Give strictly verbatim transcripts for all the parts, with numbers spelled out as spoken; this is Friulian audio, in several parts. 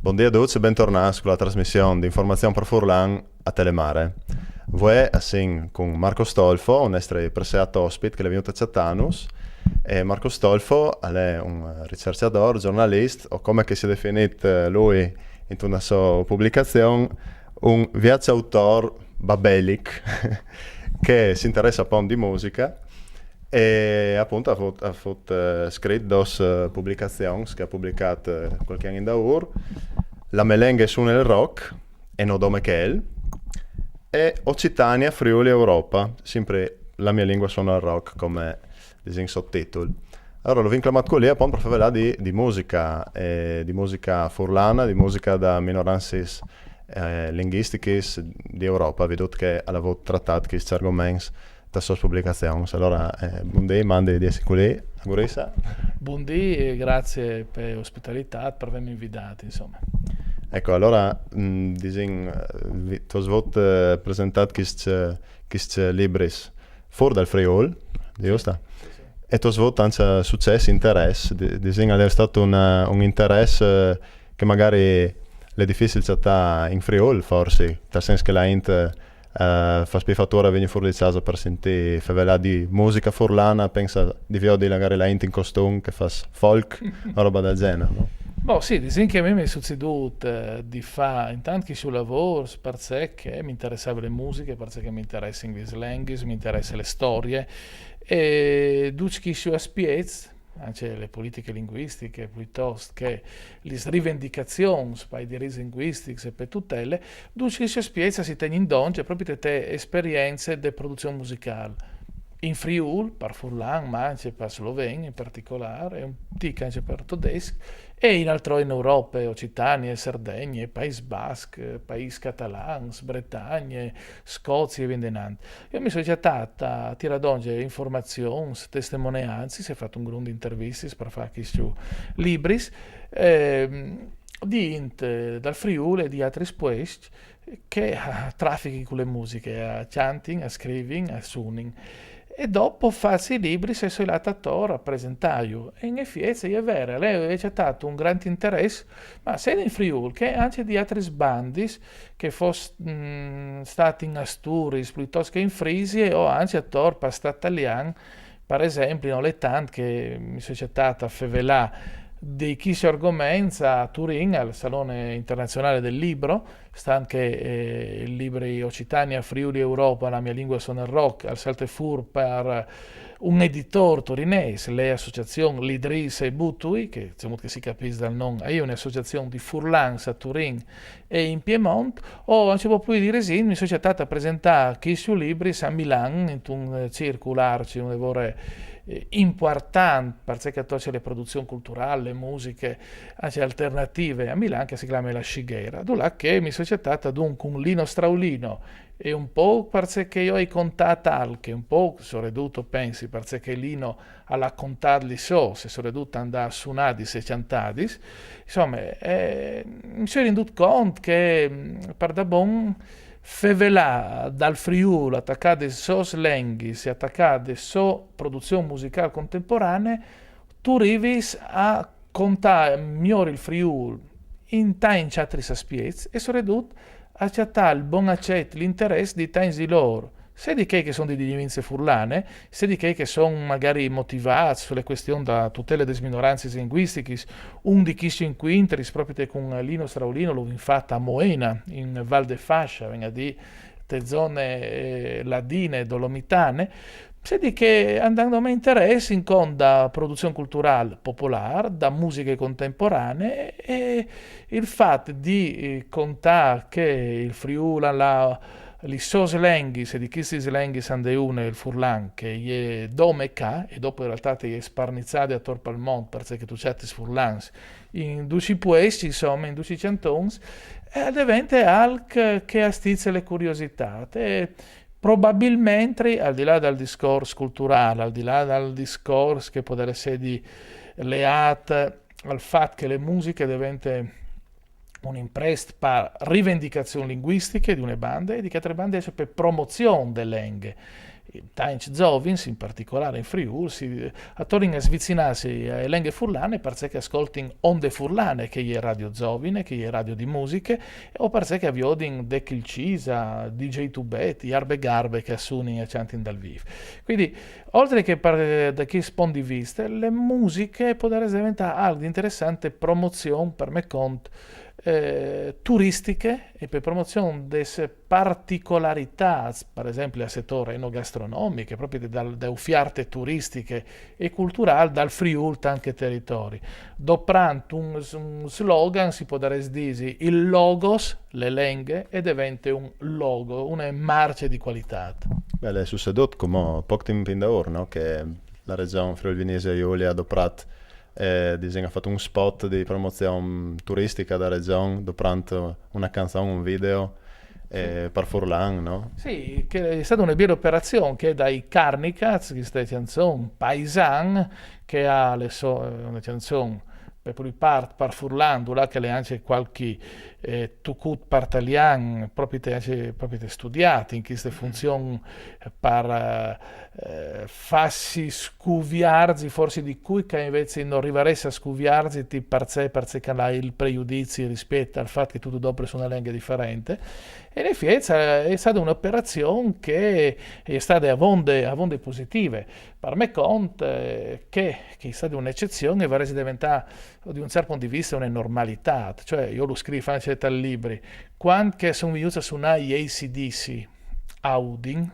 Bundì a ducj e bentornâts cu la trasmission di informazion par furlan a Telemare. Vuê o sin cun Marco Stolfo, un nestri preseât ospit che al è vignût a cjatânus. E Marco Stolfo al è un ricercjadôr, gjornalist, o come che si à definît, eh, lui intuna sô publicazion, un viagjautor babelic che si interessa pont di musica. E apont al à fût, al à fût, eh, scrit dôs, eh, publicazions che al à publicât, eh, cualchi an indaûr: La mê lenghe e sune il rock, e no dome chel, e Occitania, Friûl e Europa, simpri La mia lingua suona il rock come, disìn, sottitul. Alore lu vin clamât culì apont par fevelâ di, di musica, eh, di musica furlana, di musica da minorancis, eh, linguistichis di Europa, viodût che al à vût tratât chescj argoments tas sôs publicazions. Alore, eh, bundì, mandi di jessi culì, a Guriza. Bundì e graciis pe ospitalitât, par vêmi invidât, insome. Eco, alore, mm, disìn, eh, tu âs vût, eh, presentât chescj, chescj libris fûr dal Friûl, just? E tu âs vût ancje sucès, interès, di-, disìn, al è stât un, eh, un interès, eh, che magari al è dificil cjatâ in Friûl, forsit, tal sens che la int, eh, eh, fâs plui fature a vignî fûr di cjase par sintî fevelâ di musica furlana, pense di viodi magari la int in costum che fâs folk, o robe dal gjenar, no? Boh, sì, disìn che a mi mi è sucedût, eh, di fâ intant chescj lavôrs parcè che mi interessave la musica, parcè che mi interessin lis lenghis, mi interesse la storie, e ducj chescj aspiets, ancje la politica linguistica, pluitost che lis rivendicazions pai dirits linguistics e pe tutele, ducj chescj aspiets si tegnin dongje propit te esperience de produzion musicâl. In Friûl, par furlan, ma ancje par sloven in particolâr, e un tic ancje par todesc, e in altrò in Europe, Occitanie, Sardegne, Paîs Basc, Paîs Catalans, Bretagne, Scozie e vin denant. Jo mi soi cjatât a tirâ dongje informazions, testemoneancis, o ai fat un grum di intervistis par fâ chescj libris, ehm, di int, eh, dal Friûl e di altris puescj che, ah, trafichin cu la musica, a cjantin, a scrivin, a sunin. E dopo fats i libris e soi lât ator a presentâju. E in efiets e je vere, al è, al è cjatât un grant interès, ma sedi in Friûl che ancje di altris bandis, che fos, mm, stât in Asturis, pluitost che in Frisie, o ancje ator par stât talian, par esempli, nol è tant che mi soi cjatât a fevelâ di chescj argoments a Turin, al Salone Internazionale del Libro, stant che, eh, i libris Occitania, Friûl e Europa, La mia lingua suona il rock, al salte fûr par un editôr turinês, la associazion Lidrîs e Butui, che, cemût che si capìs dal non, e je une associazion di furlans a Turin e in Piemont, o ancje po plui di resint mi soi cjatât a presentâ chescj libris a Milan, intun, eh, circul ARCI, une vore, eh, impuartant, parcè che al tocje la produzion culturâl, la musiche, ancje alternative a Milan, che si clame La Scighera, dulà che mi soi cjatât adun cun Lino Straulino, e un pôc parcè che jo o ai contât alc, un pôc, soredut o pensi, parcè che Lino al à contât lis sôs, e soredut a 'nd à sunadis e cjantadis. Insome, eh, mi soi rindût cont che, mm, pardabon, fevelâ dal Friûl, a tacâ des sôs lenghis e a tacâ de sô produzion musicâl contemporanee, tu rivis a contâ miôr il Friûl in tancj altris aspiets e soredut a cjatâ il bon acet, l'interès di tancj di lôr, sedi chei che a son di diseminanze furlane, sedi chei che a son magari motivâts su la cuestion da tutele des minorancis linguistichis. Un di chescj incuintris propit cun Lino Straulino lu vin fat a Moena, in Val de Fascia, vegn a dî te zone, eh, ladine, dolomitane, sedi che a 'nd àn dome interès incont da produzion culturâl popolâr, da musiche contemporanee, e il fat di, eh, contâ che il Friûl al à lis sôs lenghis, e di chestis lenghis a 'nd è une il furlan, che e je dome ca, e dopo in realtât e je sparniçade ator pal mont, parcè che tu cjatis furlans in ducj i puescj, insome, in ducj i cjantons, e al devente alc che a stize la curiositât. E probabilmentri, al di là dal discors culturâl, al di là dal discors che al podarès jessi leât al fat che la musiche e devente un imprest par rivendicazion linguistiche di une bande, e di chê altre bande ancje par promozion de lenghe. Tancj zovins, in particolâr in Friûl, si, a tornin a svicinasse ae lenghe furlane parcè che a scoltin Onde Furlane, che e je radio zovine, che e je radio di musiche, o parcè che a viodin Decil Cisa, D J Tubet, Jarbe Garbe che a sunin e a cjantin dal vîf. Cuindi, oltri che par, da chest pont di viste, la musiche e podarès deventâ alc di interessant pe promozion, par me cont, eh, turistiche e pe promozion des particolaritâts, par esempli, al setôr enogastronomic, propit de, de ufierte turistiche e culturâl dal Friûl tant che teritori. Doprant un, un slogan si podarès dî: il logos, la lenghe, e devente un logo, une marce di cualitât. Beh, al è sucedût come pôc timp indaûr, no? Che la Regjon Friûl Vignesie Julie e à doprât, eh, disìn, e à fat un spot di promozion turistiche da Regjon, doprant une cjançon, un video, eh, par furlan, no? Sì, che e je stade une biele operazion, che e je dai Carnicats, cheste cjançon, Paisan, che e je une cjançon pe plui part par furlan, dulà che al è ancje cualchi, eh, tucut par talian, propit, ancje propit studiât in cheste funzion, eh, par, eh, fâsi scuviarzi forsit di cui che invezit no rivarès a scuviarziti parcè, parcè che al à il prejudizi rispiet al fat che tu tu dopris une lenghe diferente. E in efiets, eh, e je stade une operazion che e je stade avonde, avonde positive. Par me cont, eh, che, che e je stade une ecezion e e varès di deventâ, di un ciert pont di viste, une normalitât. Cioè, jo lu scrîf ancje tal libri, cuant che a son vignûts a sunâ i A C/D C a Udin,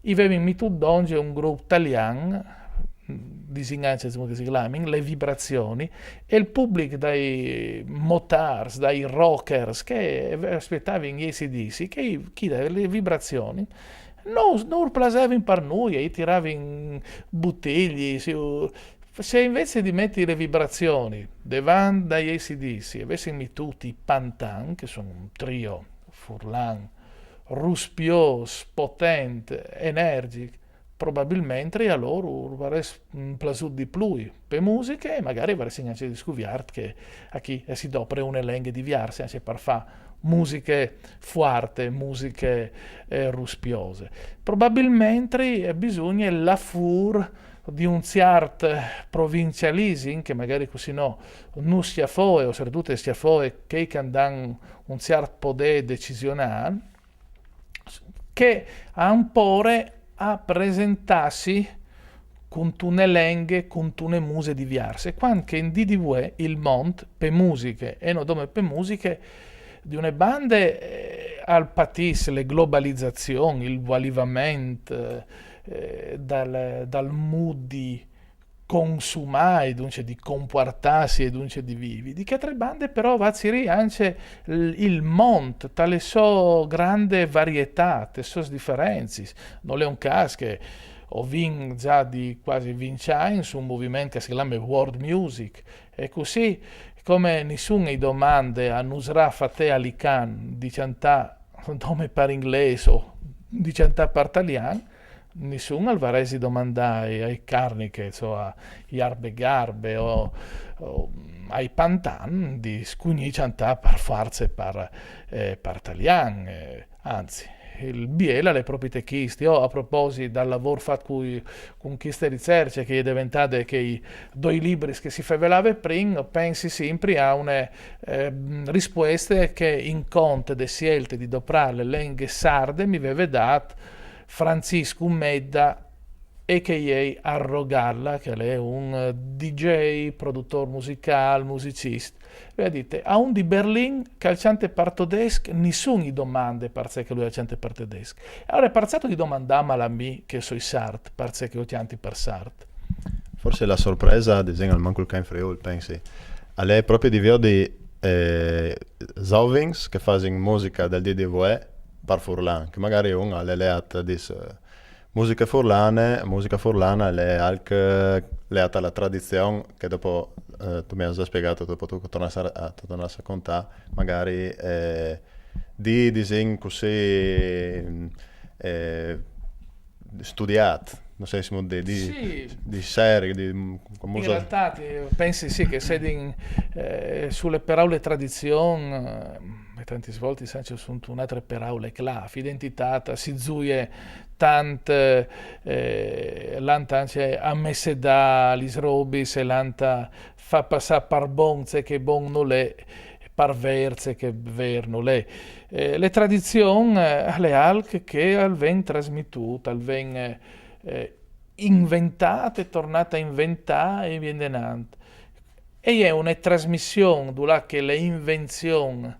i vevin metût dongje un grup talian, disìn ancje come che si clamin, Le Vibrazioni, e il public dai motârs, dai rockers che e spietavin i A C/D C, che i, chi da Le Vibrazioni, no, no ur plasevin par nuie, i tiravin butigliis, si, se invezit di meti Le Vibrazioni devant dai A C/D C e vessin metût i Pantan, che a son un trio furlan, ruspiôs, potent, energic, probabilmentri a lôr ur varès, mm, plasût di plui pe musiche e magari a varessin ancje scuviert che achì, eh, si dopre une lenghe diviarse ancje par fâ musiche fuarte, musiche, eh, ruspiose. Probabilmentri, eh, bisugne lâ fûr di un ciert provincialisim, che magari cussì no, nus scjafoe, o soredut e scjafoe chei che a 'nd àn un ciert podê decisionâl, che a àn pôre a presentâsi cuntune lenghe, cuntune muse diviarse, cuant che in dì di vuê il mont pe musiche, e no dome pe musiche, di une bande, eh, al patìs la globalizazion, il valivament, eh, dal, dal mût di consumâ e duncje di compuartâsi e duncje di vivi. Di chê altre bande però va a cirî ancje il, il mont, ta la sô grande varietât, tes sôs diferencis. Nol è un câs che o vin za di cuasi vincj agns un moviment che si clame World Music, e cussì, come nissun i domande a Nusra Fateh Ali Khan di cjantâ dome par inglês o di cjantâ par talian, nissun al varès di domandâ ai, ai Carnicats o a Jarbe Garbe o, o ai Pantan di scugnî cjantâ par fuarce par, eh, par talian, eh, anzit, il biel al è propit chest. Jo, a proposit dal lavôr fat cui, cun cheste ricercje che e je deventade chei doi libris che si fevelave prin, o pensi simpri a une, eh, rispueste che in cont de sielte di doprâ la lenghe sarde mi veve dât Franciscu Medda, a k a Arrogalla, che al è un D J, produtôr musicâl, musicist. Al veve dit: a un di Berlin che al cjante par todesc, nissun i domande parcè che lui al cjante par todesc. E alore parcè tu di domandâmal a mi che o soi sart, parcè che o cjanti par sart? Forsit la sorprese, disìn, almancul ca in Friûl, pensi, al è propit di viodi, eh, zovins che a fasin musiche dal dì di vuê par furlan, che magari un al è leât, dîs, eh, musiche furlane, musiche furlane al è alc, eh, leât a la tradizion, che dopo, eh, tu mi âs za spiegât, dopo tu tornâs a, a, tu tornâs a contâ, magari, eh, di, disìn cussì, eh, studiât. No sai, Simon, di, di, Sì. di ser, di, mm, come In so- realtà ti pensi sì che se din, eh, sulle parole tradizion, eh, e tanti volte anche su un'altra parola clave, identità, si zuie tant, eh, l'anta anche a messedà lis robis e l'anta fa passà par bon ce che bon no l'è, par ver ce che ver no l'è. Eh, le tradizion, eh, le alc che al ven trasmitut, al ven, eh, eh, inventat e tornat a inventà e vien denant. E è una trasmission dulà che le invenzion,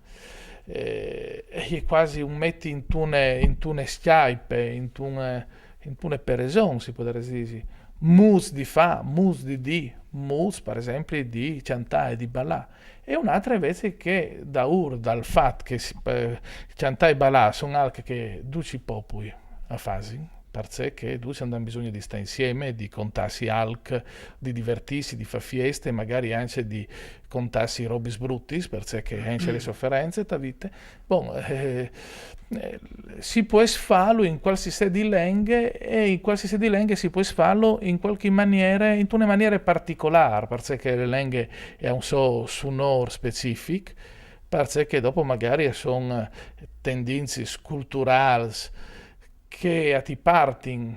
eh, è quasi un metti intune, intune schiaipe, intune, intune pereson, si podarès disi. Muts di fa, muts di di, muts, par esempli, di ciantà e di balà. E un'altra invece che daur dal fat che si, eh, ciantà e balà son alc che duci popui a fasin, parcè che duci andan bisogno di stà insieme, di contasi alc, di divertisi, di fa fieste, magari anche di contasi robis brutis, parcè che anche le sofferenze ta vite. Bon, eh, eh, si pues falu in qualsiasi di lenghe e in qualsiasi di lenghe si pues falu in qualche maniera, in una maniera particolare, parcè che le lenghe è un so sunor specific, parcè che dopo magari son tendincis culturals che a ti partin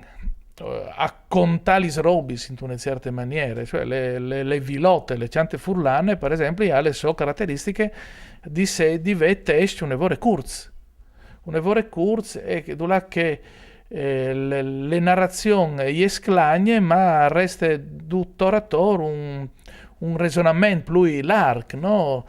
eh, a contà lis robis in una certa maniera, cioè le, le, le vilote, le ciante furlane, per esempio, ha le so caratteristiche di se di ve test une vore curz, une vore curz e che- dulà che eh, le, le narrazion e sclagne, ma reste tuttora ator un, un resonament plui larc, no?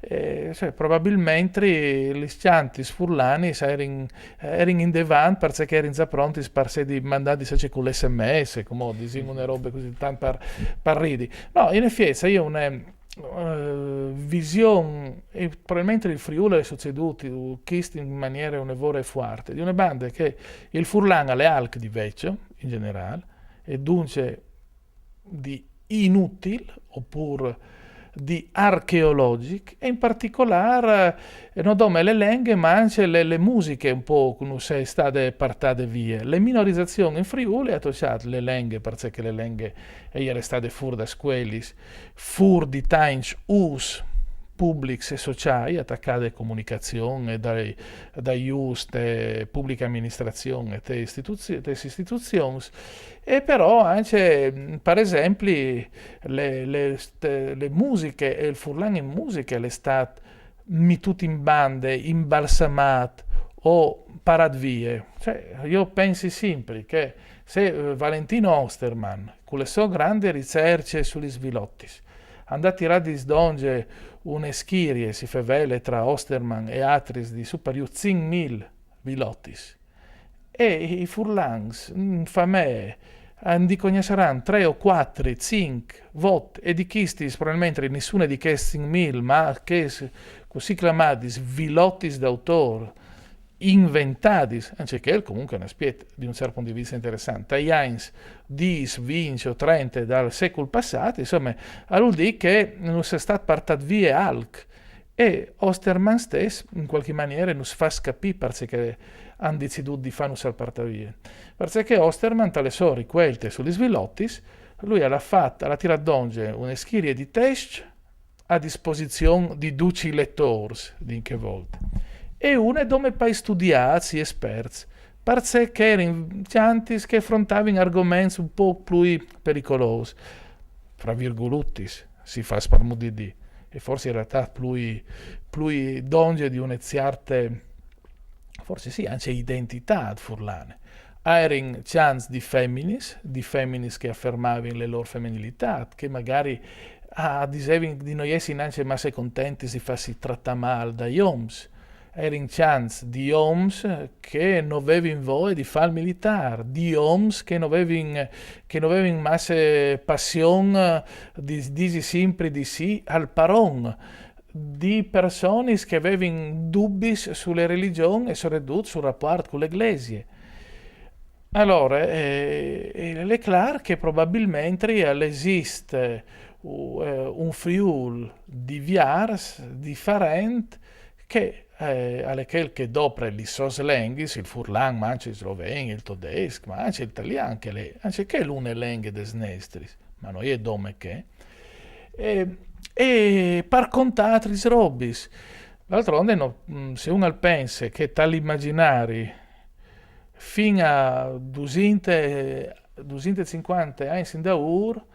Eh, cioè, probabilmente lis ciantis furlanis erin, erin in devant parcè che erin già prontis parcè di mandà di sece cul S M S, come disìn une robe così, tant par, par ridi. No, in effiet, io une eh, vision, e probabilmente il Friuli è succeduto questo in maniera une vore forte, di una banda che il furlan alle alc di vecchio, in generale, e dunque di inutil, oppure di archeologic, e in particolare eh, no dome le lenghe, ma anche le, le musiche un po' come se è state portate via. Le minorizazioni in Friuli ha toccato le lenghe, perché le lenghe e era state fur da scuelis, fur di tanti us publics e sociali, attaccate a comunicazione dai, dai us, te pubblica amministrazione, te istituzio-, te istituzioni, e però anche, per esempio, le, le, le musiche e il furlan in musica è stato mittut in bande, imbalsamat o parat vie. Cioè, io pensi sempre che se eh, Valentino Ostermann, con le sue grandi ricerche sugli svilottis, andà a tirare di sdonge une schirie, si fevele tra Ostermann e altris di superior cinquemila vilottis, e i furlans, in famee, a ndi cognossaran tre o quattri, cinc, vot, e di chistis probabilmente nissune di chestis cinc mil, ma che così clamadis vilotis d'autor inventadis, anche che comunque è un aspetto di un certo punto di vista interessante, ai anni dieci, venti o trenta dal secolo passato, insomma, al vuol dire che non si è stato portato via alc. E Ostermann stesso, in qualche maniera, non si fa capire perché hanno deciso di fare un salpartavie. Perché Ostermann, tra le sue ricolte sugli svilottis, lui ha fatto, ha tirato d'onge una schiria di test a disposizione di duci lettori, di in che volta. E una dome per studiati, esperti, perché erano tanti che affrontavano argomenti un po' più pericolosi, fra virgulutis, si fa sparmudidi, e forse in realtà più, più d'onge di una certa, forse sì, anche identità furlane. Erano chants di feminis, di feminis che affermavano le loro femminilità, che magari ah, disevano di non essere neanche masse contenti di farsi trattare male dai oms. Erano chants di oms che non avevano voglia di fare il militare, di oms che non avevano, che non avevano masse passione di dire sempre di sì al paron, di persone che avevano dubbi sulle religioni e soprattutto sul rapporto con le iglesie. Allora, eh, è chiaro che probabilmente esiste uh, un Friul divers, differente, che eh, al è chel che dopre lis sôs lenghis, il furlan, ma ancje il sloven, il todesc, ma ancje il talian, che le, ancje chel une lenghe des nestris, ma no je dome chê. E, e par contâ altris robis. D'altronde, no, mm, se un al pense che tal imagjinari fin a dusinte, dusinte e cincuante agns indaûr,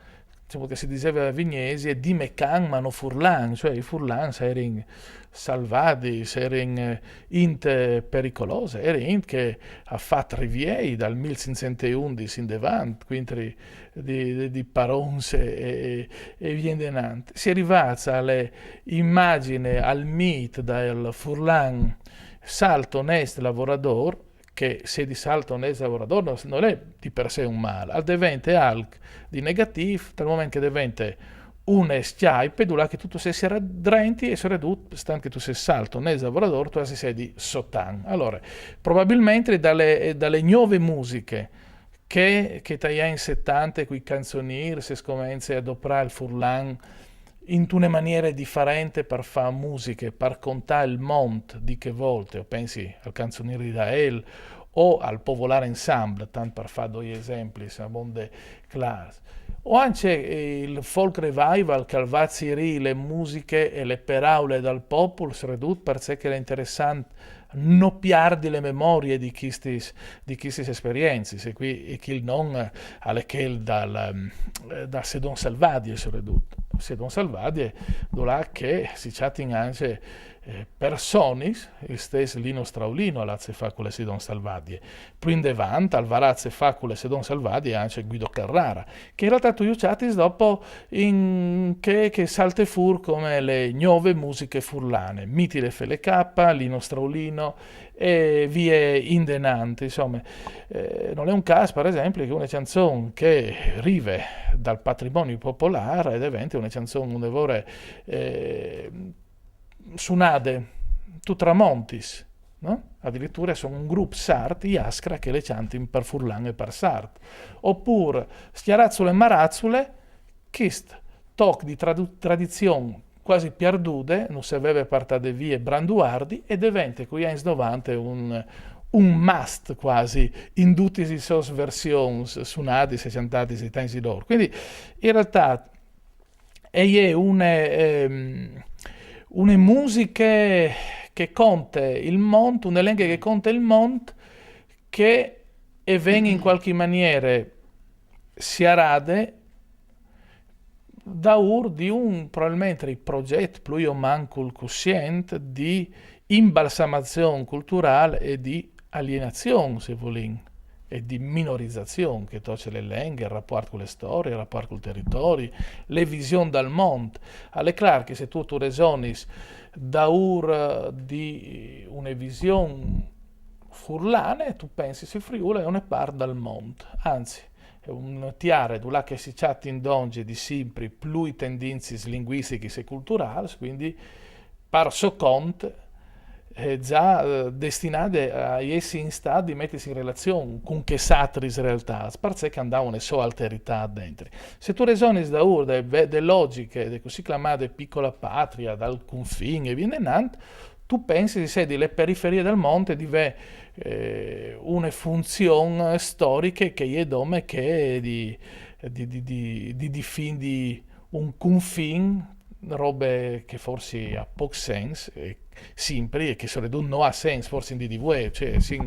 disìn che si diseve a Vignesie, dime can ma no furlan, cioè i furlans a jerin salvadis, a jerin, eh, int pericolose, a jerin int che à fat riviei dal mil cinccent e undis indevant, cuintri di, di, di parons e, e, e vie indenant. Si è rivâts a la imagjin, al mit dal furlan salt, onest, lavoradôr, che sedi salt, onest, lavoradôr, no, nol è di per sé un mâl, al devente alc di negatîf tal moment che al devente une scjaipe, dulà che tu tu sês drenti e soredut, stant che tu sês salt, onest, lavoradôr, tu âs di sedi sotan. Alore, probabilmentri da la, da la gnove musiche, che, che tai agns setante cui canzonîrs si scomence a doprâ il furlan intune maniere difarente par fâ musiche, par contâ il mont di chê volte, o pensi al canzonîr di Dael o al Povolâr Ensemble, tant par fâ doi esemplis, abonde clars. O ancje, eh, il folk revival che al va a cirî la musiche e la peraule dal popul, soredut parcè che al è interessant no pierdi la memorie di chistis, di chistis esperiencis, e chi, e chi il non, eh, al è chel dal, ehm, eh, da Sedon Salvadie, soredut. Sedon Salvadie, dulà che si cjatin ancje, eh, personis, il stes Lino Straulino al à ce fâ cu la Sedon Salvadie. Plui indevant, al varà ce fâ cu la Sedon Salvadie ancje Guido Carrara, che in realtât tu ju cjatis dopo in chê che e salte fûr come la gnove musiche furlane, Mitile F L K, Lino Straulino e vie indenant, insome. Eh, nol è un câs, par esempli, che une cjançon che e rive dal patrimoni popolâr e devente une cjançon une vore, eh, sunade, Tu tramontis, no? Adiriture a son un grup sart, i Ascra, che le cjantin par furlan e par sart. Opûr Scjaraçule maraçule, chist toc di tradu-, tradizion cuasi pierdude, no se veve puartade vie Branduardi, e devente cui agns novante un, un must cuasi, in dutis lis sôs versions sunadis e cjantadis dai tancj di dôr. Cuindi, in realtât, e je une, ehm, une musiche che e conte il mont, une lenghe che e conte il mont, che e ven in cualchi maniere siarade daûr di un, probabilmentri, progjet plui o mancul cussient di imbalsamazion culturâl e di alienazion, se volìn, e di minorizazion che e toce la lenghe, il rapuart cu la storie, il rapuart cul teritori, la vision dal mont. Al è clâr che se tu, tu resonis daûr di une vision furlane, tu pensis il Friûl e je une part dal mont. Anzit, e je une tiare dulà che si cjatin dongje di simpri plui tendincis linguistichis e culturâls, cuindi par so cont, eh, za, eh, destinade a jessi in stât di metisi in relazion cun chês altris realtâts, parcè che a àn une sô alteritât dentri. Se tu resonis daûr de, de logjiche de cussì clamade picola patrie, dal confin e vie indenant, tu pensis di sedi la periferie dal mont e di vê, eh, une funzion storiche che e je dome chê di, di, di, di, di difindi un confin, robe che forsit a àn pôc sens, eh, simpri, e che soredut no à sens forsit in dì di vuê, cioè, sì,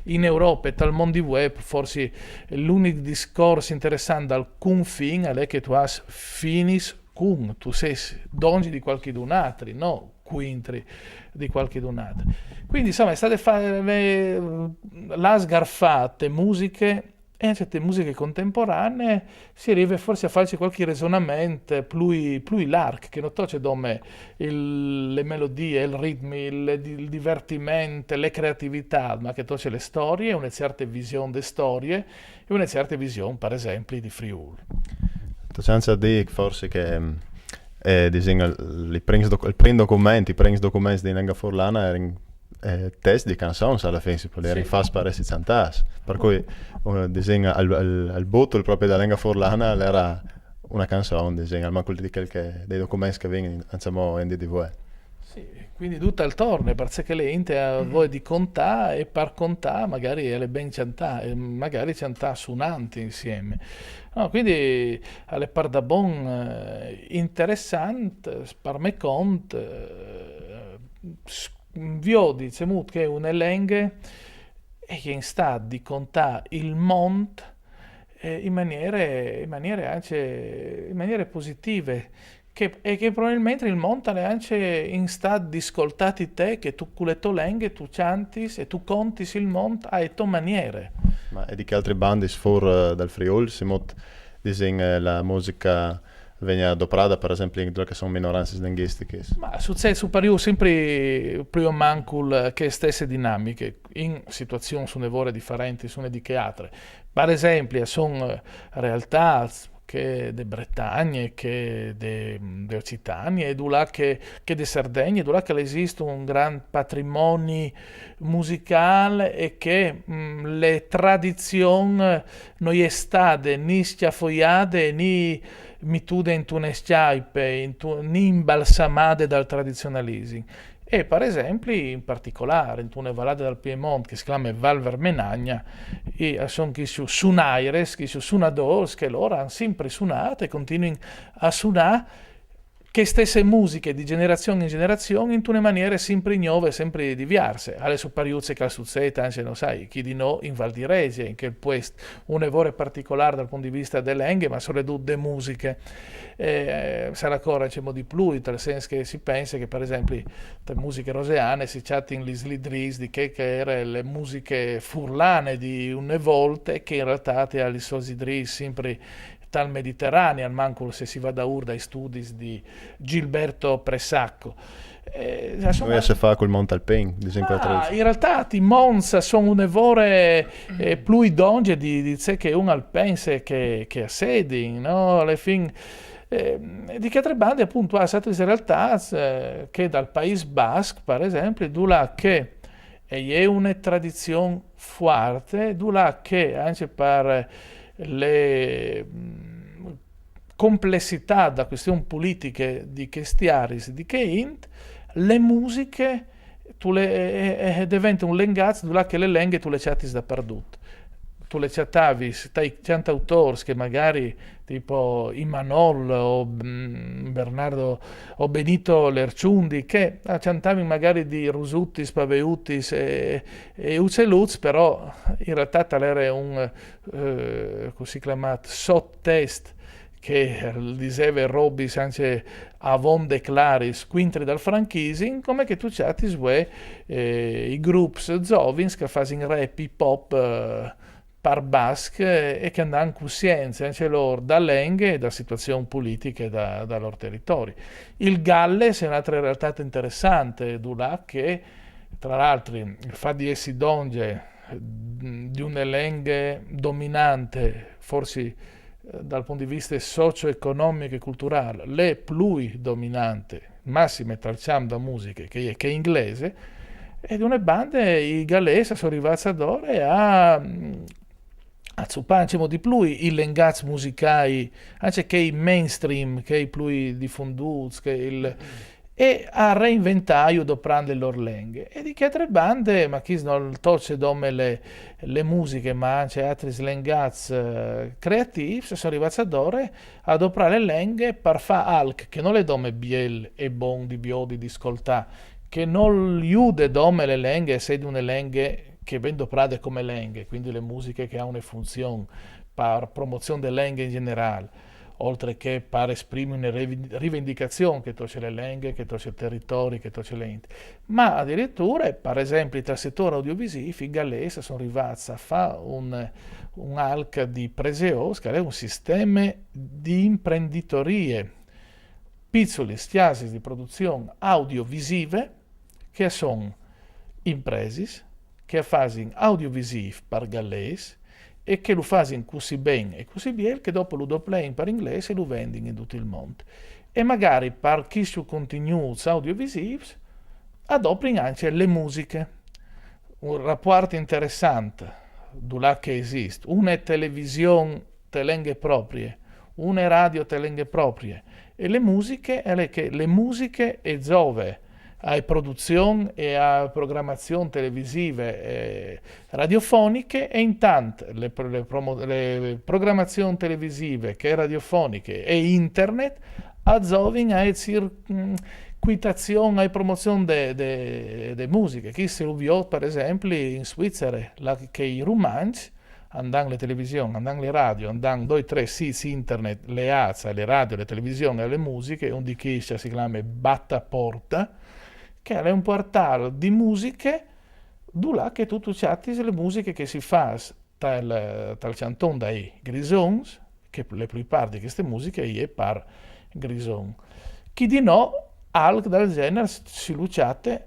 in Europe, tal mont di vuê, forsit l'unic discors interessant dal confin al è che tu âs finis cun, tu sês dongje di cualchidun altri, no cuintri di cualchidun altri. Cuindi, insome, e je stade fate, eh, la sgarfade, musiche, e ancje te musiche contemporanee si rive forsit a fâsi cualchi resonament plui, plui larc, che no toce dome il, la melodie, il ritmi, il, il divertiment, la creativitât, ma che toce la storie, une cierte vision de storie e une cierte vision, par esempli, di Friûl. Tu sens a dî forsit che, eh, disìn, il, i prins doc-, il prin document, i prins documents di lenga furlana a jerin, eh, test di cançons, a la fin, si pol dî, a jerin fats par jessi cjantâts. Par cui, eh, disìn, il, il, il butul propri da lenga furlana al jere une cançon, disìn, almancul di chel che, dai documents che a vin ancjemò in dì di vuê. Sì, quindi dut al torne, parcè che la int a voglia di contâ e par contâ magari al è ben cjantâ, e magari cjantâ sunant insiemi. No, quindi al è pardabon, eh, interessant, par me cont, eh, s-, viodi cemût che une lenghe e je in stât di contâ il mont, eh, in maniere, in maniere ancje, in maniere positive, che, e che probabilmentri il mont al è ancje in stât di scoltâti te, che tu cu le tô lenghe tu cjantis e tu contis il mont ae tô maniere. Ma e di chê altri bande, fûr, eh, dal Friûl, cemût, disìn, eh, la musica vegni doprada, par esempli, in dulà che a son minorancis lenghjistichis? Ma al sucêt, su pariûr simpri plui o mancul chê stesse dinamiche, in situazions une vore diferentis une di chê altre. Par esempli, a son, eh, realtâts che de Bretagne, che de, de Occitanie, e dulà che, che de Sardegne, dulà che al esist un grant patrimoni musicâl e che, mm, le tradizion no je stade ni scjafoiade, ni mitude intune scjaipe, intu-, ni imbalsamade dal tradizionalisim. E, par esempli, in particolâr, intune valade dal Piemont che si clame Val Vermenagna, e a son chiscj sunairis, chiscj sunadôrs che lôr a àn simpri sunât e continuin a sunâ chê stesse musiche di gjenerazion in gjenerazion intune maniere simpri gnove e simpri diviarse. Al è su pariûr ce che al sucêt ancje, no sai, chi di nô in Val di Resie, in chel puest une vore particolâr dal pont di viste de lenghe, ma soredut de musiche. Eh, sarà ancora, disìn, di plui, tal sens che si pense che, par esempli, te musiche roseane si cjatin lis lidrîs di chê che e jere le musiche furlane di une volte, che in realtât e à lis sôs lidrîs simpri tal Mediterani, almancul se si va daûr dai studis di Gilberto Pressacco. Eh, insome, Cemût si fâs cul mont alpin, disìn, ah, in realtât i monts a son une vore, eh, plui dongje di, di ce che un al pense che, che a sedin, no? Ae fin, eh, di chê altre bande, apont, a son altris realtâts, eh, che dal Paîs Basc, par esempli, dulà che e je une tradizion fuarte, dulà che ancje par le, mm, complessitât da cuestion politiche di chescj aris, di chê int, le musiche tu le, e, e, e devente un lengaç dulà che le lenghe tu le cjatis dapardut. Tu le cjatavis tai cjantautôrs che magari tipo Imanol o, mm, Bernardo o Benito Lerciundi, che a cjantavin magari di rusutis, paveutis e, e uceluts, però in realtât al jere un, eh, cussì clamât sottest che al diseve robis ancje avonde claris cuintri dal franchisim, come che tu cjatis vuê, eh, i grups zovins che a fasin rap, hip hop, eh, par basc, eh, e che a àn cussience ancje lôr da lenghe e da situazion politiche da, dal lôr teritori. Il galles e je une altre realtât interessante, dulà che, tra l'altri, il fat di jessi dongje, mm, di une lenghe dominante, forsit, eh, dal pont di viste socio-economic e culturâl, le plui dominante, massime tal cjamp da musiche, che e je chê inglese, e di une bande i galês a son rivâts adore a, mm, a zupâ, disìn, di plui i lengaçs musicâi, ancje chei mainstream, chei plui difondûts, che il, e a reinventâju doprant le lôr lenghe. E di chê altre bande, ma chi nol tocje dome le, le musiche, ma ancje altris lengaçs, eh, creatîfs, a son rivâts adore a doprâ le lenghe par fâ alc che nol è dome biel e bon di viodi, di scoltâ, che nol jude dome le lenghe a sedi une lenghe che e ven doprade come lenghe, cuindi le musiche che e à une funzion par promozion de lenghe in gjenerâl, oltri che par esprimi une rivi-, rivendicazion che tocje le lenghe, che tocje il teritori, che tocje le int. Ma adiriture, par esempli, tal setôr audiovisiv, i galês a son rivâts a fâ un, un alc di preseôs, che al è un sisteme di imprenditorie, piçulis cjasis di produzion audiovisive, che a son impresis, che a fasin audiovisiv par galês e che lu fasin cussì ben e cussì biel che dopo lu doplein par inglês e lu vendin in dut il mont. E magari par chiscj contignûts audiovisivs a doprin ancje le musiche. Un rapuart interessant, dulà che e esist, une television te lenghe proprie, une radio te lenghe proprie, e le musiche, al è che le musiche e zove a produzion e a programazion televisive e radiofoniche, e intant le, pro- le promo- le programazion televisive che radiofoniche e internet a zovin a circuitazion, a promozion de, de, de musiche. Chi se lu viot, per esempli, in Svizzere, là che i rumanci andan le television, andan le radio, andan doi tre sits internet leats a le radio, le television e le musiche, un di chi si clame Battaporta, che è un portal di musiche dulà che tu tu chatis le musiche che si fas tal, tal canton dai Grisons, che le plui part di queste musiche e par Grison. Chi di no, alc dal gener si lu chate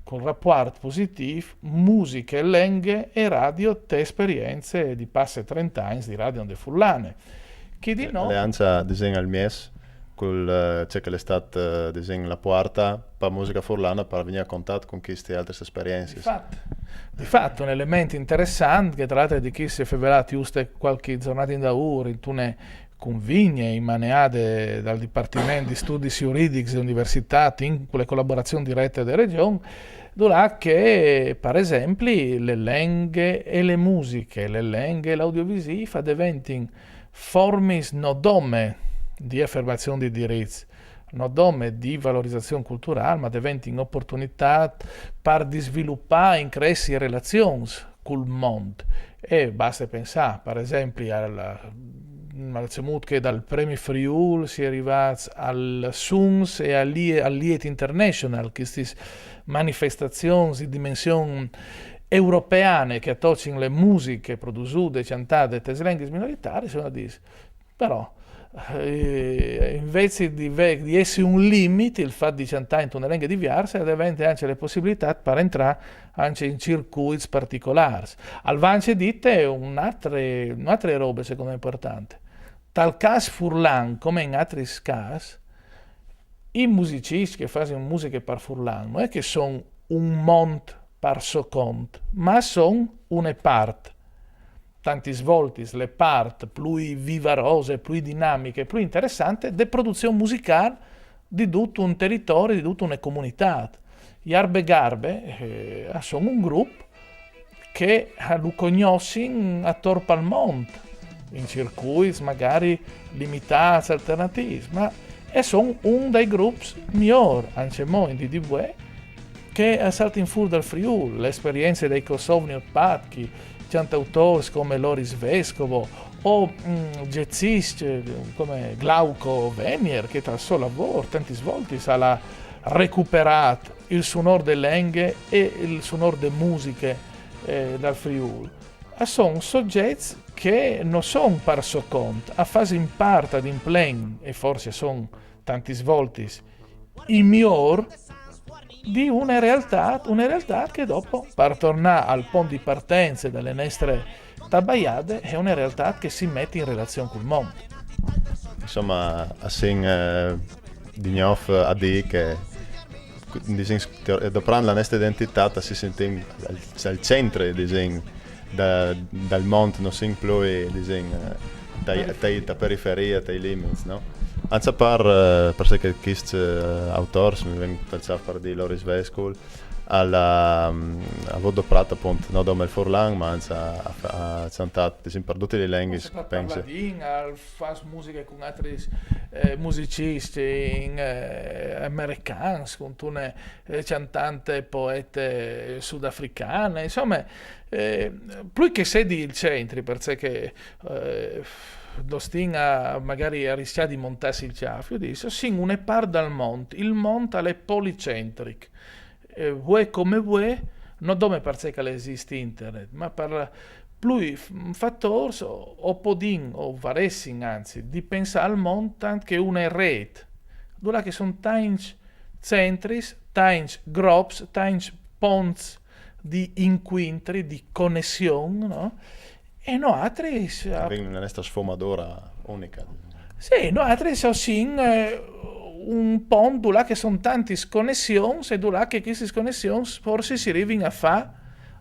col raport positiv musiche, lenghe e radio te esperienze di passe trenta agns di radio onde furlane. Chi di no... L'è ancja, disìn, al mies, cul, eh, ce che l'è stat, eh, disìn, la puarta pa musica furlana par vignì a contat cun chiste altris esperiencis. Di fat, un element interessant che tra l'altri di chi si è fevelât juste qualche zornada indaûr intune cunvigne imaneade dal Dipartiment di Studis Juridics de Universitât in cu le colaborazion direte de Region, dulà che, par esempli, le lenghe e le musiche, le lenghe e l'audiovisiv a deventin formis no dome di afermazion di dirits, no dome di valorizazion culturâl, ma deventin oportunitât par disvilupâ e incressi relazions cul mont. E baste pensâ, par esempli, al, al cemût che dal Premi Friûl si è rivâts al Suns e al Liet, al Liet International, chistis manifestazions di dimension europeane che a tocin le musiche produsude e cjantade tes lenghis minoritariis, e uno al dîs, però, eh, invezit di, ve- di jessi un limit il fat di cjantâ intune lenghe diverse, al devente ancje le pussibilitât par entrâ ancje in circuits particolârs. Al va ancje dite une altre, une altre robe, secont me, impuartante. Tal câs furlan, come in altris câs, i musiciscj che a fasin musiche par furlan no è che a son un mont par so cont, ma a son une part, tantis voltis le part plui vivarose, plui dinamiche, plui interessante de produzion musicâl di dut un teritori, di dut une comunitât. Jarbe Garbe, eh, a son un grup che, eh, lu cognossin ator pal mont, in circuits magari limitâts, alternatîfs, ma a son un dai grups miôr, ancjemò in dì di vuê, che a saltin fûr dal Friûl, le esperienze dai Kosovniot Patki, cjantautôrs come Loris Vescovo o, mm, jazziscj, eh, come Glauco Venier, che tal so lavôr tantis voltis al à recuperât il sunôr de lenghe e il sunôr de musiche, eh, dal Friûl. A son sogjets che no son par so cont, a fasin part adin plen, e forsit a son tantis voltis i miôr, di une realtât, une realtât che dopo, par tornâ al pont di partence de nestre tabaiade, e je une realtât che si met in relazion cul mont. Insome, a sin, eh, di gnûf a dî che, disìn, doprant la nestre identitât, si sintin al, al centri, disìn, da, dal mont, no sin plui, disìn, eh, tai, tai, ta periferie, tai limits, no? Ancja par, eh, parcè che chiscj, eh, autôrs, mi ven tal cjâf par dî Loris Vescovo, al à, mm, al à doprât apont no dome il furlan, ma ancja al à, al à cjantât, disìn, par dutis lis lenghis, pensi. Al fâs musiche cun altris, eh, musiciscj in, eh, americans, cuntune, eh, cjantante, poete sudafricane, insome, eh, plui che sedi il centri, parcè che, eh, no stin a, magari, a riscjâ di montâsi il cjâf, jo dîs, o sin une part dal mont, il mont al è policentric, eh, vuê come vuê, no dome parcè che al esist internet, ma par plui f-, fatôrs o, o podìn, o varessin, anzit, di pensâ al mont tant che une rêt, dulà che a son tancj centris, tancj grops, tancj ponts di incuintri, di conession, no? E noatris... Che a vin une nestre sfumadure uniche. Sì, noatris o sin, eh, un pont dulà che a son tantis conessions e dulà che chistis conessions forsit si rivin a fâ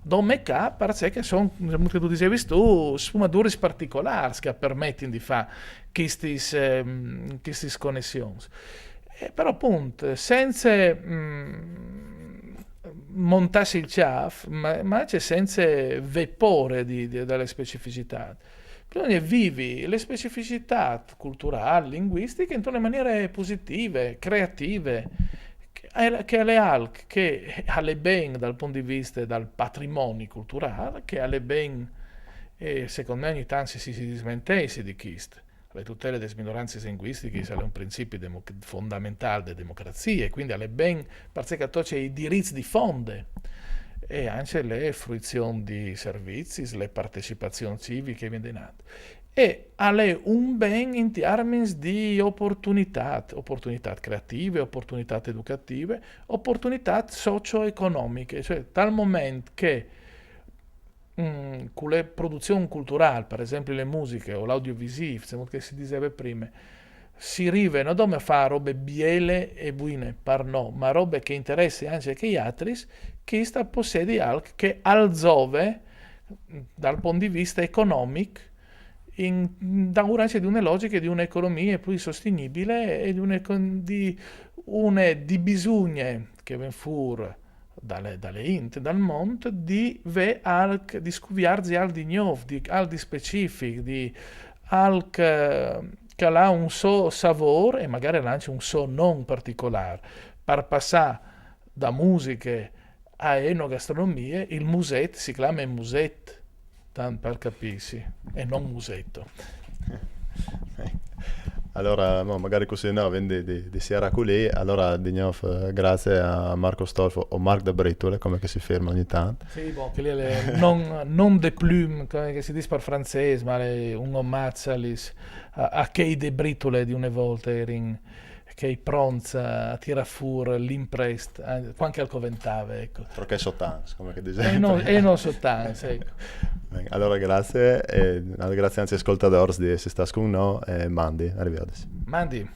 dome ca, parcè che a son, come che tu disevis tu, sfumaduris particolârs che a permetin di fâ chistis, ehm, chistis conessions. E però, appunto, senza mm, montarsi il ciaf, ma, ma anche senza vè pôre di, di, delle specificità. Bisogna vivi le specificità culturali, linguistiche, in una maniera positiva, creativa, che è, che è alc che al è ben dal punto di vista dal patrimonio culturale, che al è ben, e secondo me ogni tanto si, si dismentessi di chist. La tutela delle minoranze linguistiche è un principio democ- fondamentale della democrazia, e quindi al è ben perché tocca i diritti di fonde e anche le fruizioni di servizi, le partecipazioni civiche e via denant. E al è un ben in termini di opportunità, opportunità creative, opportunità educative, opportunità socio-economiche, cioè dal momento che mm, con le produzioni culturali, per esempio le musiche o l'audiovisivo, come che si diceva prima, si arriva non dome a fare robe biele e buine, par no, ma robe che interessa anche che i altri, che sta possedi alc che al zove dal punto di vista economico, in, da anche di una logica di un'economia più sostenibile e di una, di una di bisugne che ven fur dalle, dalle int, dal mondo, di vè alc, di scuviarzi alc di gnov, di alc di specific, di alc che ha un so savor e magari anche un so non particolare, per passare da musiche a enogastronomie, il muset si chiama muset, tant per capirsi, e non musetto. Allora, no, magari così no, vende di, di Sierra Culé, allora di nuovo eh, grazie a Marco Stolfo o Marc de Bretole, come che si ferma ogni tanto. Sì, bon, che lì è non, non de plume, come che si dice per francese, ma è un omaggio a, a quei de Bretole di una volta, eri in, che è pronta a tirare fuori l'imprest, eh, quando che al coventava, ecco. Perché sottans, come che dice. E non, e non sottans, ecco. Allora grazie, e grazie anche agli ascoltatori di essere stati con noi, e mandi, arrivederci. Mandi.